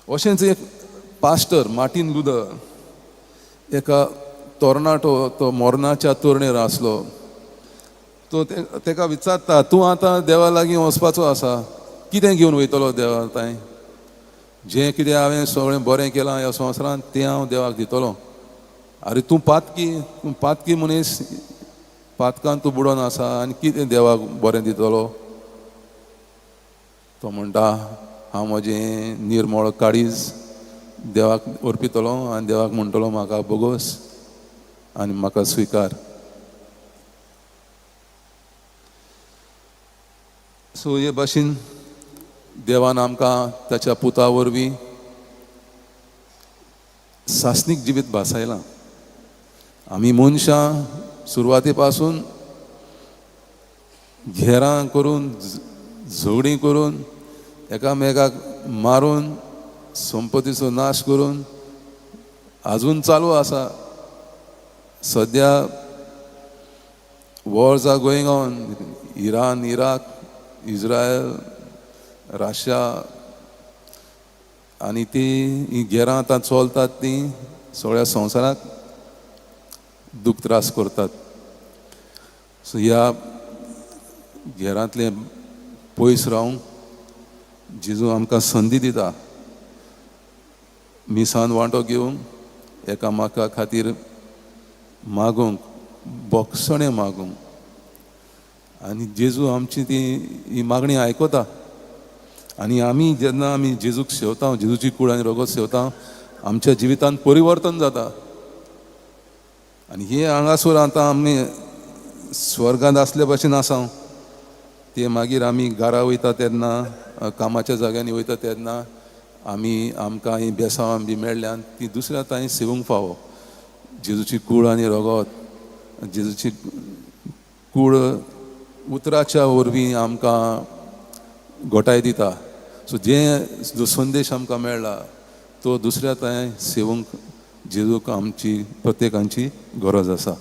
अशेंच एक pastor Martin Luther, एका तरणाटो, तो मरणाच्या तरणेर आसलो, तो तेका विचारता, तूं आतां देवा लागीं वचपाचो आसा, कितें घेवन वयतलो देवा तांय? जें कितें हांवें सगळें बरें केलां ह्या संवसारांत तें हांव देवाक दितलो. आरे तूं पातकी, तूं पातकी मनीस, पातकान तूं बुडोन आसा आनी कितें देवाक बरें दितलो? तो म्हणटा, हांव म्हजें निर्मळ काळीज देवाक अर्पितलो आनी देवाक म्हणटलो म्हाका बोगोस आनी म्हाका स्विकार. सो हे भाशेन देवान आमकां ताच्या पुता वरवीं सासणीक जिवीत भासायलां. आमी मनशां सुरवाते पासून घेरां करून, झगडीं करून, एकामेकाक मारून, संपत्तीचो नाश करून आजून चालू आसा. सद्या wars are going on, Iran, Iraq, Israel, Russia, आनी ती ही घेरां आतां चलतात ती सगळ्या संवसाराक दूख त्रास करतात. सो ह्या घेरांतलें पयस रावंक जेजू आमकां संदी दिता, मिसान वांटो घेवंक, एकामेका खातीर मागूंक, बोगसणें मागूंक. आनी जेजू आमची ती ही मागणी आयकता. आनी आमी जेन्ना आमी जेजूक सेवता, जेजूची कूड आनी रगत सेवता, आमच्या जिवितांत परिवर्तन जाता. आनी हे हांगासर आतां आमी स्वर्गांत आसले भशेन आसा, ते मागीर आमी घरा वयता तेन्ना, कामाच्या जाग्यांनी वयता तेन्ना आमी आमकां ही बेसांवां बी मेळ्ळ्यान ती दुसऱ्या तांय सेवूंक फावो. जेजूची कूड आनी रगत, जेजूची कूड उतराच्या वरवीं आमकां घोटाय दिता. सो जे जो संदेश आमकां मेळ्ळा तो दुसऱ्या तांय सेवूंक जेजूक आमची प्रत्येकांची गरज आसा.